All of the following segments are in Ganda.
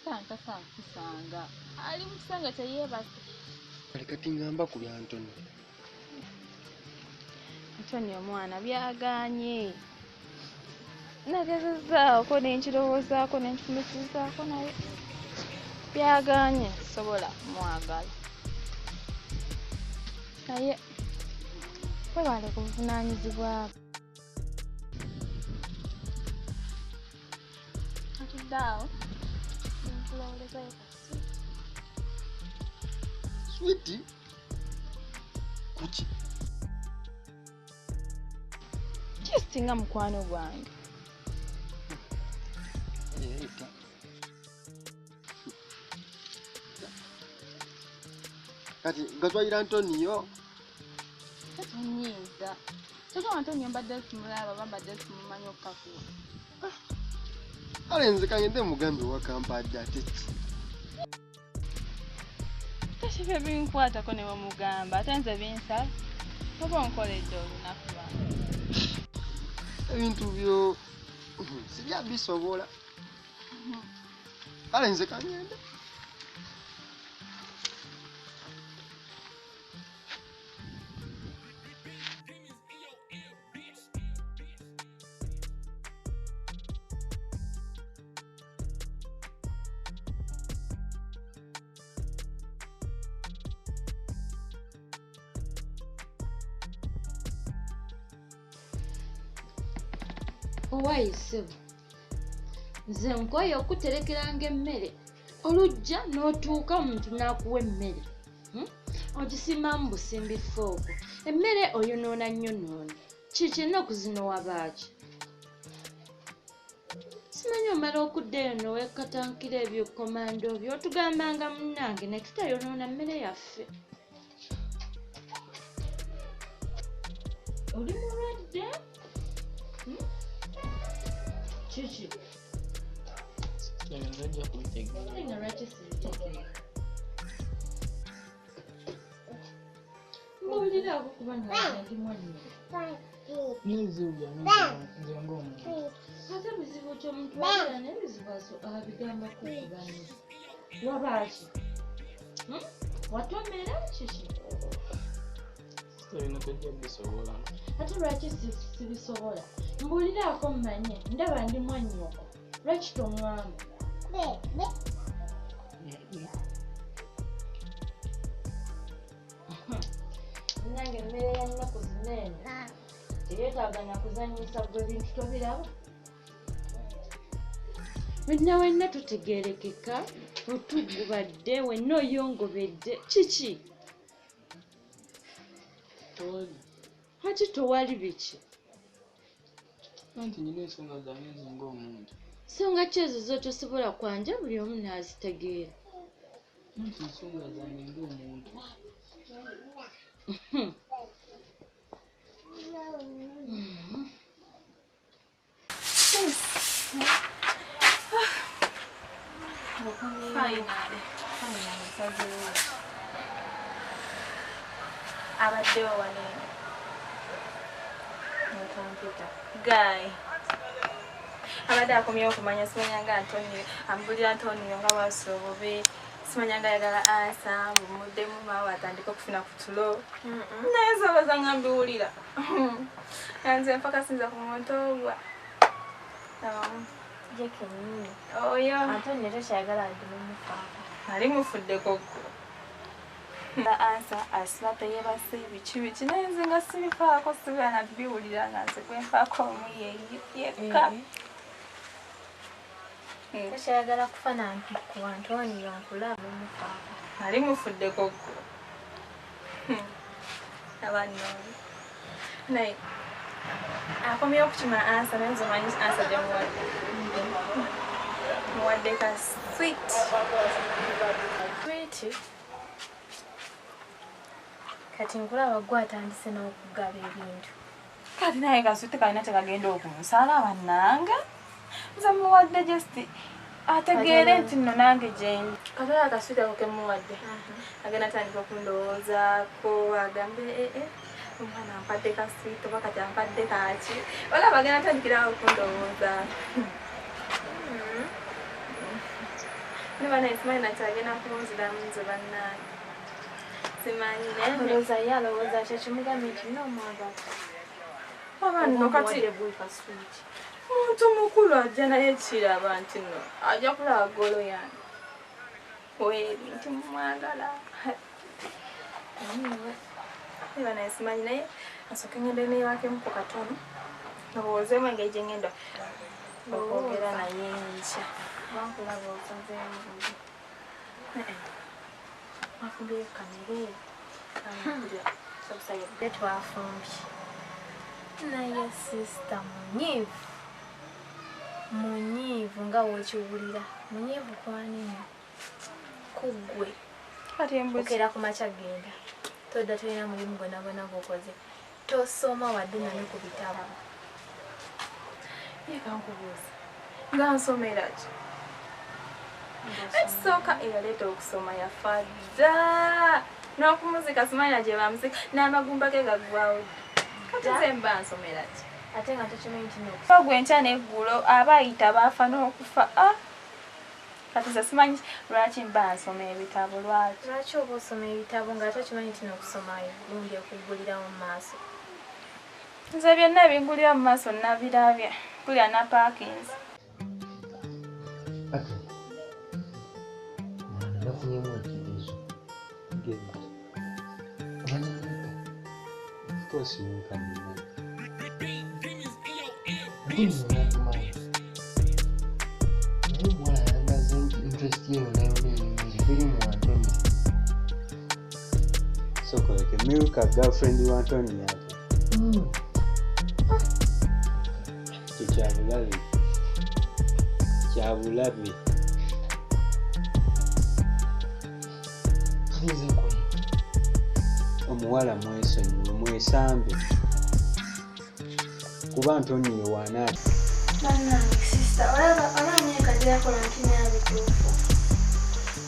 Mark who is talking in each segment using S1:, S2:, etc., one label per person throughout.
S1: Tasaana kusanga. Ali mu kisanga teyeebase.
S2: Kale kati ngamba ku bya Antonio.
S1: Antonio omwana byagaanye. Nagezezzaako ne nkirowoozaako ne nkifumiitirizaako naye byagaanye sobola mwagala. Naye webale ku buvunaanyizibwa bwo. Atudde awo nkulowoolezayo kasi.
S2: Switi kuki?
S1: Just nga mukwano gwange.
S2: Kati gatwalira Antonio.
S1: Tatonyiiza. Kyokka Antonio mbadde simulaba oba mbadde simumanyi okukakuwa.
S2: Kale nze kangende mugambe wa kampadde ate ki?
S1: Tekibye binkwatako ne bamugamba ate nze binsaba oba onkoledde olunaku lwange.
S2: Ebintu byo sijja bisobola. Kale nze kangende.
S3: Owaye ssebo, nze nkooye okuterekeranga emmere olujja n'otuuka omuntu n'akuwa emmere ogisimamu busimbi fooko emmere oyonoona nnyo noono kiki ennaku zino wabaaki simanyi omala okudda eyo noweekatankira ebyokomando byo otugambanga munnange ne tutayonoona mmere yaffe. Oli mulwadde? Kiki?
S4: Nzojja kubitegeera.
S3: Nga lwaki sibitegeera? Mbuuliraako kubanga nze ndi mwannyina.
S4: N'ebizibu byange nze ng'omuntu.
S3: Ate bizibu ki omuntu abeera n'ebizibu abigambako ku banne? Wabaaki? Watomera kiki?
S4: Bino tojja bisobola.
S3: Ate lwaki sibisobola? Mbuuliraako mmanye ndaba ndi mwannyoko. Lwaki toŋŋamba? Nange emmere ya nnaku zino eno teyeetaaga na kuzannyisa gwe bintu tobiraba. Wenna wenna totegeerekeka, otugubadde, wenna oyongobedde, kiki?
S4: Tewali.
S3: Lwaki tewali biki?
S4: Anti nnina ensonga zange nze ng'omuntu.
S3: Nsonga ki ezo z'otosobola kwanja buli omu n'azitegeera?
S4: Anti ensonga zange ng'omuntu.
S1: Finally, nsazeewo. Abaddewo wano eno mu kompyuta. Guy abadde akomyewo okumanya simanya nga Antonio ambulira Antonio nga bw'asula obubi simanya nga ayagala ansa mumuddemu maawe atandike okufuna ku tulo. Naye soobaza nga mbiwulira. Nze mpaka sinza ku muntu ogwa.
S5: Ye kennyini.
S1: Oyo.
S5: Antonio takyayagala wadde mumufaako.
S1: Ali mufuddeko gwe. Ansa asula teyeebase biki biki naye nze nga sibifaako sibeera na biwulira nga nze gwe nfaako omu yekka.
S5: Takyayagala kufa na ku Antonio nkulaba mumufaako.
S1: Ali mufuddeko gwe. Abanno. Naye akomyewo okukima ansa naye nze omanyi ansa gye muwadde. Muwadde ka sweet.
S5: Sweet? Kati nkulaba gwe atandise n'okugaba ebintu.
S1: Kati naye ka sweet kalina kye kagenda okunsala bannange. Nze muwadde just ategeere nti nno nange gyendi. Kati olaba ka sweet ako ke muwadde. Agenda atandika okundowoozaako agambe omwana ampadde ka sweet oba kati ampadde kaki. Olaba agenda atandikirawo okundowoozaako. Niba simanyi nakyagenda kunziramu nze bannange. Simanyi naye
S5: olowooza ye alowooza kye kimugambye nti nno omwagala.
S1: Oba nno kati muntu mukulu ajja naye kiraba nti nno ajja kulaba goal yange weeri nti mumwagala. Niba naye simanyi naye asooke ngende neebakemuko katono ndowoozeemu engeri gye ngenda okwogera naye enkya.
S5: Bankulaba osazeemu bubi. Wafumbyeyo kamere?
S1: Kulya
S5: twafumbye. Naye sister munyiivu. Munyiivu nga w'okiwulira. Munyiivu kwanini? Ku ggwe.
S1: Kati embuzi.
S5: Okeera ku makya genda. Todda tolina mulimu gwonna gwonna gw'okoze. Tosoma wadde nane ku bitabo.
S1: Ye kankubuuza. Nga nsomera ki? Ekisooka eyaleeta okusoma yafa dda. N'okumuzika simanya gye bamusika n'amagumba ge gaggwawo. Kati nze mba nsomera ki?
S5: Ate nga tokimanyi nti nno
S1: Ogwo enkya n'eggulo aba ayita baafa n'okufa. Ah! Kati nze simanyi lwaki mba nsoma ebitabo lwaki.
S5: Lwaki oba osoma ebitabo ng'ate okimanyi nti n'okusoma gundi okuggulirawo mu maaso?
S1: Nze byonna ebingulira mu maaso nabirabye. Kulya na parkings.
S2: Ate mwana nafunyemu ekigezo.
S4: Genda.
S2: Omanyi Milka?
S4: Of course Milka mumanyi.
S2: Ate nno nakumanyi. Naye omuwala yandaze nti interest ye yonna yonna eringi teri mu Antonio.
S4: Sooka Milka girlfriend wa Antonio ate. Ekyo kyabulabe. Kyabulabe.
S2: Kati nze nkole.
S4: Omuwala mwesonyiwe mwesambe. Kuba Antonio wanaati.
S5: Bannange sister olaba olaba myaka gyakola nti naye bituufu.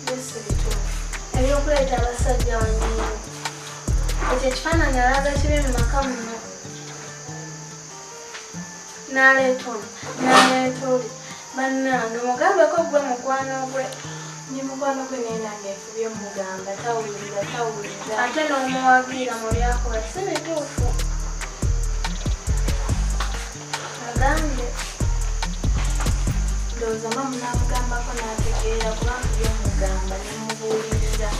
S5: Byo si bituufu. Ebyokuleeta abasajja wano. Ekyo ekifaananyi alaga kibi mu maka muno. N'aleeta ono, n'aleeta oli. Bannange mugambeko gwe mukwano gwe.
S1: Ndi mukwano gwe naye nange nfubye mugamba tawulira tawulira.
S5: Ate n'omuwagira mu byakola si bituufu. Mugambe.
S1: Ndowooza maama n'amugambako n'ategeera kuba nfubye mugamba ne mubuulirira.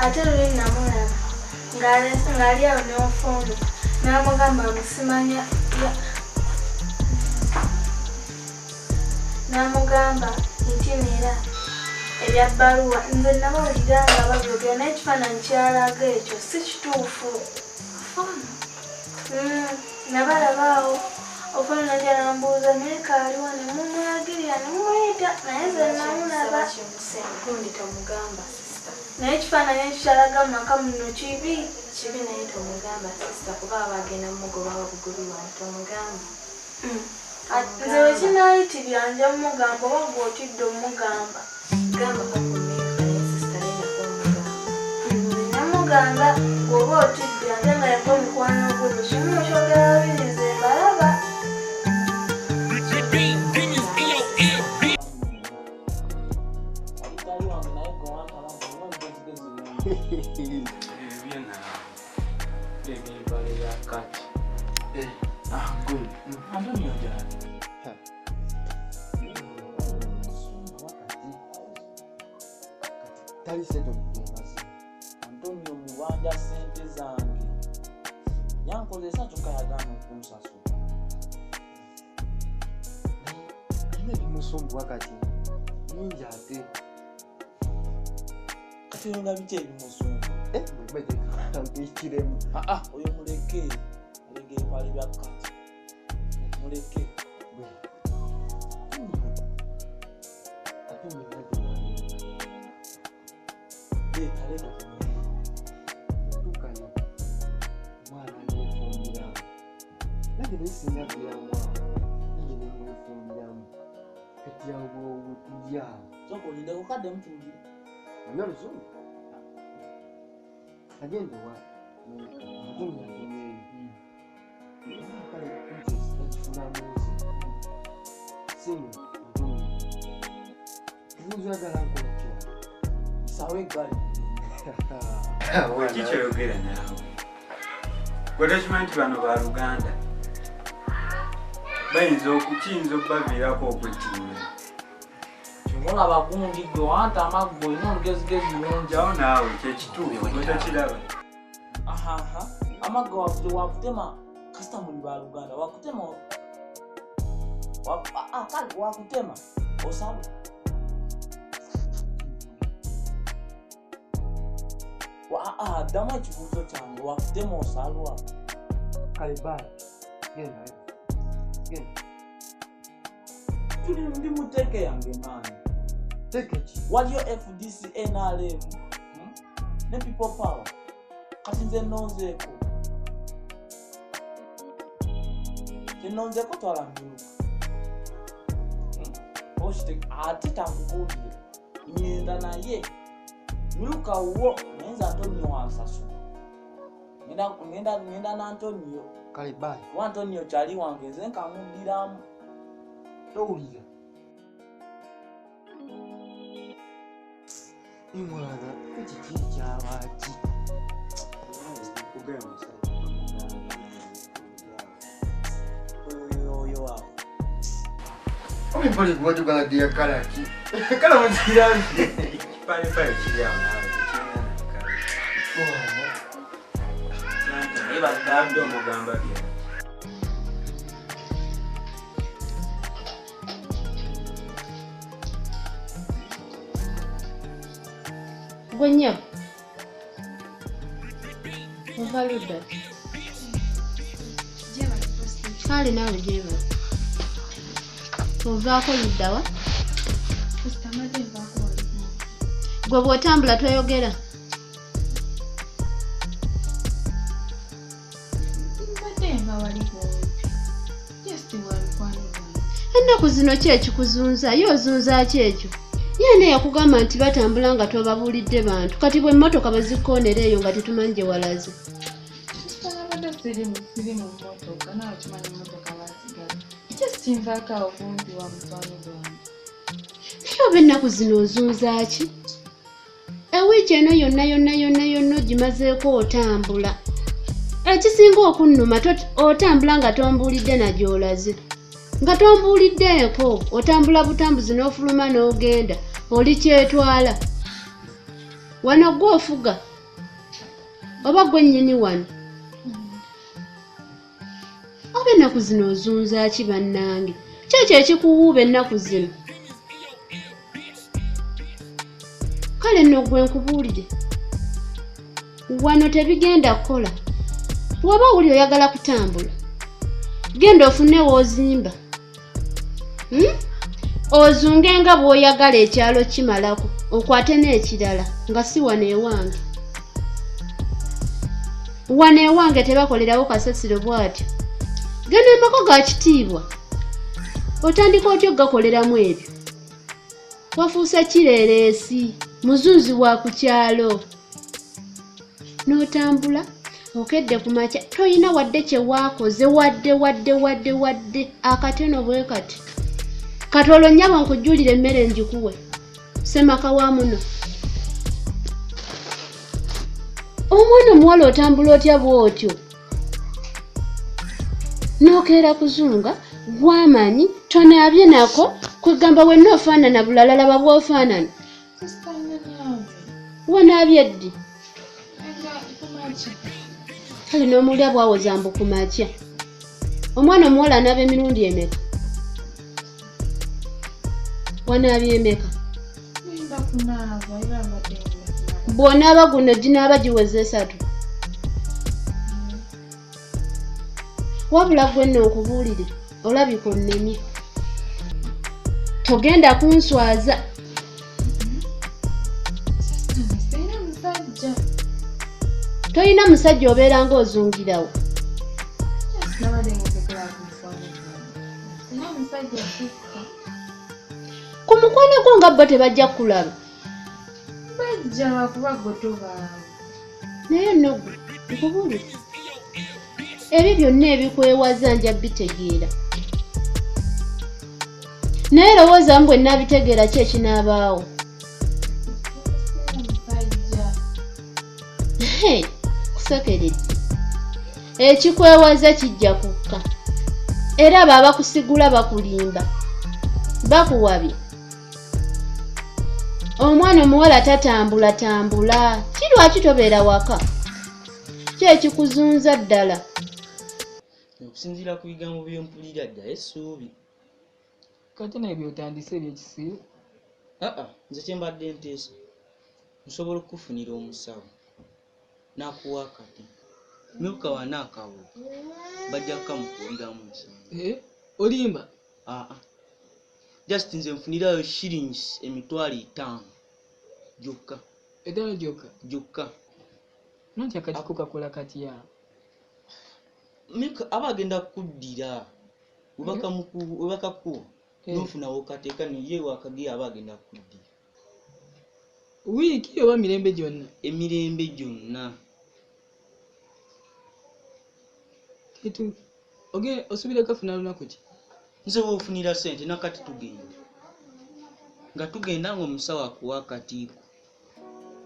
S5: Ate luli namulaba ng'alese ng'ali awo n'ofundo n'amugamba mbu simanya n'amugamba nti nera ebya bbaluwa nze nabawulira nga babyogera naye ekifaananyi ky'alaga ekyo si kituufu. Nabalaba awo ofundo n'ajja n'ambuuza Milka aliwa ne mumulagirira ne mumuyita naye nze namulaba.
S1: Gundi tomugamba sister.
S5: Naye ekifaananyi ekyo ky'alaga mu maka muno kibi.
S1: Kibi naye tomugamba sister kuba aba agenda mumugobawo bugobi wano tomugamba.
S5: Nze bwe kinaayitibwa nja mumugamba oba ggwe otidde omugamba.
S1: Gambako ku Milka naye sister lindako omugamba.
S5: Nze namugamba bw'oba otidde ate nga yegwe mukwano gwe buli kimu okyogera babiri nze mbalaba.
S6: Alitali wange naye gwe wantaba nga omugezigezi bulungi.
S4: Ebyo naawe. Ebibale ya kati. Ah, good.
S6: Antonio gyali.
S2: Tali settled mu mazima.
S6: Antonio mubanja ssente zange. Yankozesa kyokka yagaana okunsasula.
S2: Naye alina ebimusumbuwa kati bingi ate.
S6: Kati oyo nga biki ebimusumbuwa?
S2: Mpikiremu.
S6: Ah, oyo muleke. Alega ebipale bya kati. Muleke.
S2: Gwe. Ate mwena gye
S6: Leeta leeta tumuleke.
S2: Natuukayo omwana neefumbiramu. Nange naye singa viramu awo nange ne mwefumbiramu. Kati awo bwe tuli awo.
S6: Sooka olindeko kaddemu tuwulire.
S2: Omanyi oluzungu? Agenda ewa Milka, Antonio akomyeyo. Kale interest nagifunamu nze. Simu Antonio. Nzagala nkola ki?
S6: Sawe eggaali.
S7: Ki kyoyogera naawe? Gwe tokimanyi nti bano baluganda bayinza okukiyinza okubaviirako okwettinya.
S6: Kyolaba gundi gwe wanta amaggo olina olugezigezi lungi.
S7: Awo naawe kyekituufu gwe tokiraba.
S6: Ahaha, amaggo wakutema kasita muli baluganda wakutema kale wakutema osaba. Ddamu ekibuuzo kyange wakutema osalwa.
S2: Kale bye. Genda. Genda.
S6: Tuli ndi mu tteeke yange maanyi.
S2: Tteeke ki?
S6: Waliyo FDC, NRM ne People Power. Kati nze nnonzeeko. Kye nnonzeeko twala myuka. Ate tankubuulire ŋŋenda naye myuka wo naye nze Antonio wansasula. Ŋŋenda na Antonio.
S2: Kale bye.
S6: Kuba Antonio kyali wange nze nkamuddiramu.
S2: Towulira. Mwana, kiki kyabaki?
S6: Oyo awo.
S2: Oba empale kuba tugala dya kala ki? Kala mukirambye.
S7: Ekipalepale kiri awo naawe tekirina na kala.
S6: Naye bagambye
S7: omugamba bya.
S3: Gwe nnyabo, ova ludda ki? Kale naawe gyebale. Ovaako ludda wa? Gwe bw'otambula toyogera? Ennaku zino ki ekikuzunza? Ye ozunza ki ekyo? Ye ne yakugamba nti batambula nga tobabuulidde bantu. Kati bwe emmotoka bwe zikkoonera eyo nga tetumanyi gye walaze.
S1: Siri mu mmotoka, naawe okimanyi emmotoka baazigala. Just nvaako awo kumpi wa mukwano gwange.
S3: Naye oba ennaku zino ozunza ki? Ewiiki eno yonna yonna yonna yonna ogimazeeko otambula. Ekisinga okunnuma otambula nga tombuulidde na gy'olaze. Nga tombuuliddeeko otambula butambuzi n'ofuluma n'ogenda oli kyetwala. Wano ggwe ofuga oba ggwe nnyini wano? Oba ennaku zino ozunza ki bannange? Ki ekyo ekikuwuuba ennaku zino? Kale nno ggwe nkubuulire, wano tebigenda kukola. Bw'oba owulira oyagala kutambula, genda ofune w'ozimba. Ozunge nga bw'oyagala ekyalo kimalako, okwate n'ekirala nga si wano ewange. Wano ewange tebakolerawo kasasiro bw'atyo. Genda emako ga kitiibwa, otandika otya okugakoleramu ebyo? Wafuuse kireereesi, muzunzi wa ku kyalo. N'otambula okedde ku makya, toyina wadde kye waakoze, wadde wadde wadde wadde akateno bwe kati. Kati olwo nnyabo nkujjulire emmere ngikuwe, ssemaka wa muno. Omwana omuwala otambula otya bw'otyo? N'okeera kuzunga, gw'amanyi, tonaabye nako, kwegamba wenna ofaanana bulala laba bw'ofaanana. Wanaabye ddi? Kale n'omulya bw'awoza mbu ku makya. Omwana omuwala anaaba emirundi emeka? Wanaabye emeka? Bw'onaaba guno ginaaba giweze 3. Wabula ggwe nno nkubuulire, olabika onnemye. Togenda kunswaza. Toyina musajja obeera ng'ozungirawo. Ku mukwano gwo nga bo tebajja kukulaba.
S1: Bajja lwakuba ggwe tobaawo.
S3: Naye nno ggwe nkubuulire, ebyo byonna ebikwewaza nja bitegeera. Naye lowoozamu bwe nnaabitegeera ki ekinaabaawo. Kusekeredde. Ekikwewaza kijja kukka. Era abo abakusigula bakulimba. Bakuwabye. Omwana omuwala tatambula tambula. Ki lwaki tobeera waka? Ki ekikuzunza ddala?
S8: Okusinziira ku bigambo byempulira ddayo essuubi.
S4: Kati naye byotandise ebyekisiru.
S8: Aa, nze kye mbadde nteesa, nsobola okukufunira omusawo n'akuwa akati milka wana akawo bajja kukamukuuliramu
S4: nsanvu. Olimba?
S8: Aa, just nze nfunirayo shillings 500,000 gyokka.
S4: 5 gyokka?
S8: Gyokka.
S4: Nanti akatiko kakola katya?
S8: Milka aba agenda kuddira webakakuwa nofuna wokateeka niye wakagiya aba agenda kuddira.
S4: Wiiki oba mirembe gyonna?
S8: Emirembe gyonna.
S4: Osuubira kafuna lunaku ki?
S8: Nze bw'ofunira ssente nakati tugenda. Nga tugenda ng'omusawo akuwa akatiiko.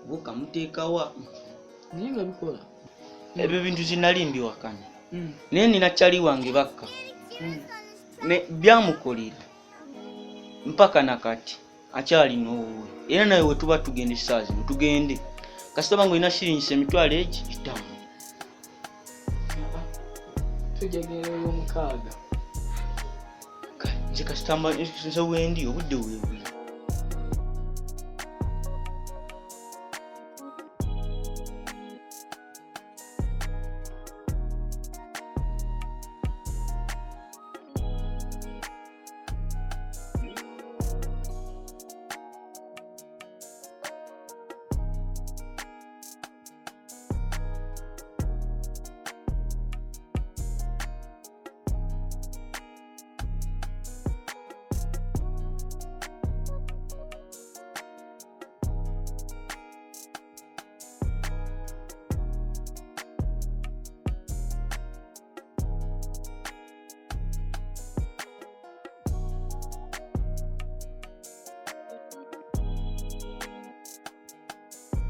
S8: Oba okamuteekawa.
S4: Naye nga bikola.
S8: Ebyo bintu zinali mbiwakanya. Naye nina kyali wange bakka. Ne byamukolera. Mpaka nakati akyalina owuwe. Era nawe we tuba tugenda essaawa zino tugende. Kasita bange olina shillings 500,000.
S4: Tujja genda olw'omukaaga.
S8: Nze kasita nze wendi obudde weebuli.